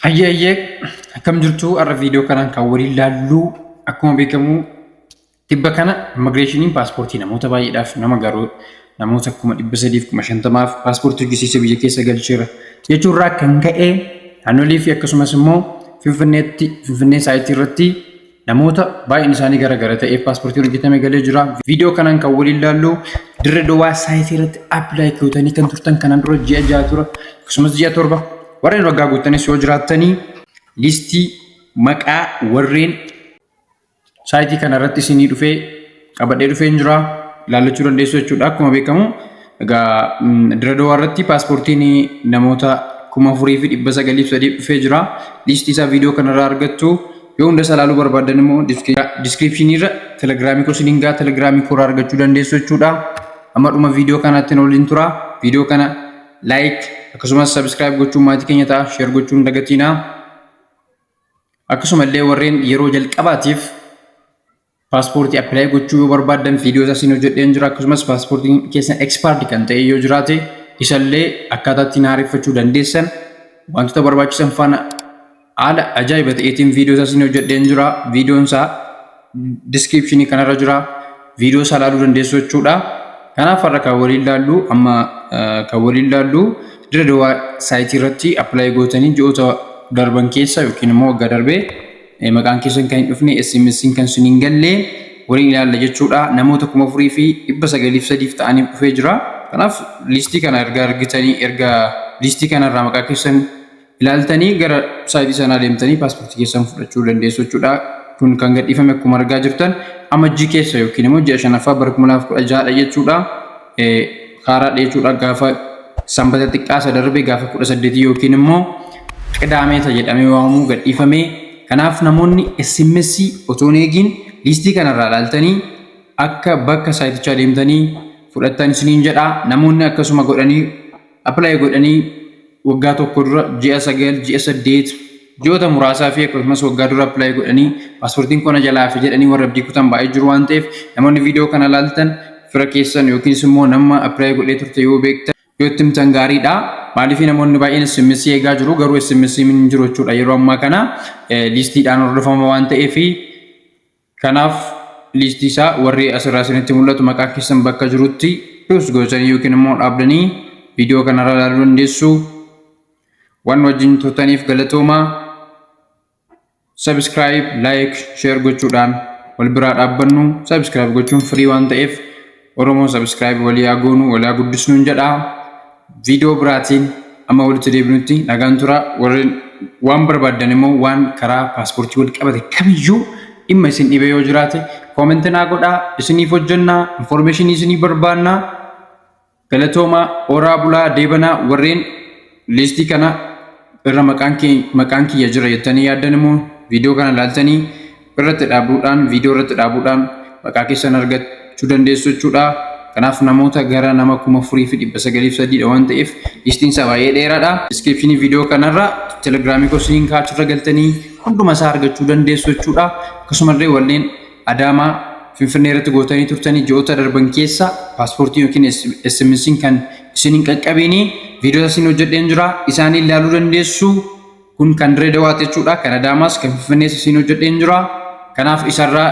Hayyee hayyee, akkam jirtu? Har'a viidiyoo kanaan kan waliin laalluu, akkuma beekamu tibba kana immigireeshiniin paaspoortii namoota baay'eedhaaf, nama garuu namoota 350,000f paaspoortii hojjisiisee biyya keessa galcheera jechuurraa kan ka'e, naannolee fi akkasumas immoo Finfinneetti, Finfinnee saayitii irratti namoota baay'een isaanii gara gara ta'eef paaspoortiin hojjetame galee jira. Viidiyoo kanaan kan waliin laallu Dirree Dawaa saayitii irratti apply gootanii kan turtan, kanaan dura ji'a 6 tura, akkasumas ji'a 7, warreen waggaa guuttanis yoo jiraattanii, liistii maqaa warreen saayitii kana irratti isinii dhufee qabadhee dhufee jira, ilaallachuu dandeessu jechuudha. Akkuma beekamu egaa Dirree Dawaa irratti paaspoortiin namoota 4,903 dhufee jira. Liistii isaa viidiyoo kanarraa argattu. Yoo hunda isaa ilaaluu barbaaddan immoo description irra telegiraamii koo isiniin gaa, telegiraamii koo irraa argachuu dandeessu jechuudha. Amma dhuma viidiyoo kanaatti waliin tura. Viidiyoo kana like akkasumas subscribe gochuun maatii keenya ta'a. Share gochuun dagatiinaa. Akkasumallee warreen yeroo jalqabaatiif paaspoortii apply gochuu yoo barbaaddan viidiyoo isaa isin hojjedheen jira. Akkasumas paaspoortiin keessan expired kan ta'e yoo jiraate, isallee akkaataa ittiin haareffachuu dandeessan wantoota barbaachisan faana haala ajaa'iba ta'eetiin viidiyoo isaa isin hojjedheen jira. Viidiyoon isaa description kanarra jira. Viidiyoo isaa ilaaluu dandeessu jechuudha. Kanaaf har'a kan waliin laallu, amma kan waliin laallu, Dirree Dawaa saayitii irratti apply gootanii ji'oota darban keessa yookiin immoo waggaa darbee maqaan keessan kan hin dhufne, SMS'n kan isin hin galle waliin ilaalla jechuudha. Namoota 4,903 ta'aniif dhufee jira. Kanaaf liistii kana erga argitanii, erga liistii kanarraa maqaa keessan ilaaltanii, gara saayitii sanaa deemtanii paaspoortii keessan fudhachuu dandeessu jechuudha. Kun kan gadhiifame akkuma argaa jirtan Amajjii keessa yookiin immoo ji'a shanaffaa bara 2016dha jechuudha. Haaraadha jechuudha, gaafa Sanbata xiqqaa isa darbe gaafa 18 yookiin immoo Qidaameeta jedhamee waamamu gadhiifame. Kanaaf namoonni SMS otoo hin eegiin liistii kanarraa ilaaltanii akka bakka saayitichaa deemtanii fudhattan isiniin jedha. Namoonni akkasuma godhanii apply godhanii waggaa tokko dura, ji'a 9, ji'a 8, ji'oota muraasaa fi akkasumas waggaa dura apply godhanii paaspoortiin kona jalaa fi jedhanii warra abdii kutan baay'ee jiru waan ta'eef, namoonni viidiyoo kana ilaaltan fira keessan yookiinis immoo nama apply godhee turte yoo beektan yoo itti himtan gaariidha. Maaliif? Namoonni baay'een SMS eegaa jiru, garuu SMS hin jiru jechuudha. Yeroo ammaa kana liistiidhaan hordofama waan ta'eef, kanaaf liistii isaa warri asirraa isinitti mul'atu maqaa keessan bakka jirutti pause gootanii yookiin immoo dhaabdanii viidiyoo kanarraa ilaaluu dandeessu. Waan wajjin turtaniif galatoomaa. Subscribe, like, share gochuudhaan wal biraa dhaabbannu. Subscribe gochuun free waan ta'eef Oromoo subscribe walii haa goonu, walii haa guddisnuun jedha. Viidiyoo biraatiin amma walitti deebinutti nagaan tura. Warreen waan barbaaddan immoo, waan karaa paaspoortii wal qabate kamiyyuu dhimma isin dhibee yoo jiraate, comment naa godhaa, isiniif hojjennaa, information isinii barbaannaa. Galatoomaa, oraa bulaa deebanaa. Warreen liistii kana irra maqaan kiyya jira jettanii yaaddan immoo viidiyoo kana ilaaltanii irratti dhaabuudhaan, viidiyoo irratti dhaabuudhaan maqaa keessan argachuu dandeessu jechuudha. Kanaaf namoota gara nama 4,903dha waan ta'eef liistiin isaa baay'ee dheeraadha. Description viidiyoo kanarra telegiraamii koo isiniin kaachurra galtanii hunduma isaa argachuu dandeessu jechuudha. Akkasumallee warreen Adaamaa, Finfinnee irratti gootanii turtanii ji'oota darban keessa paaspoortii yookiin SMS'n kan isin hin qaqqabiini viidiyoo isin hojjedheen jira. Isaanii ilaaluu dandeessu. Kun kan Dirree Dawaati jechuudha. Kan Adaamaas kan Finfinnees isin hojjedheen jira. Kanaaf isarraa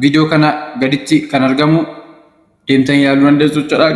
viidiyoo kana gaditti kan argamu deemtanii ilaaluu dandeessu jechuudha.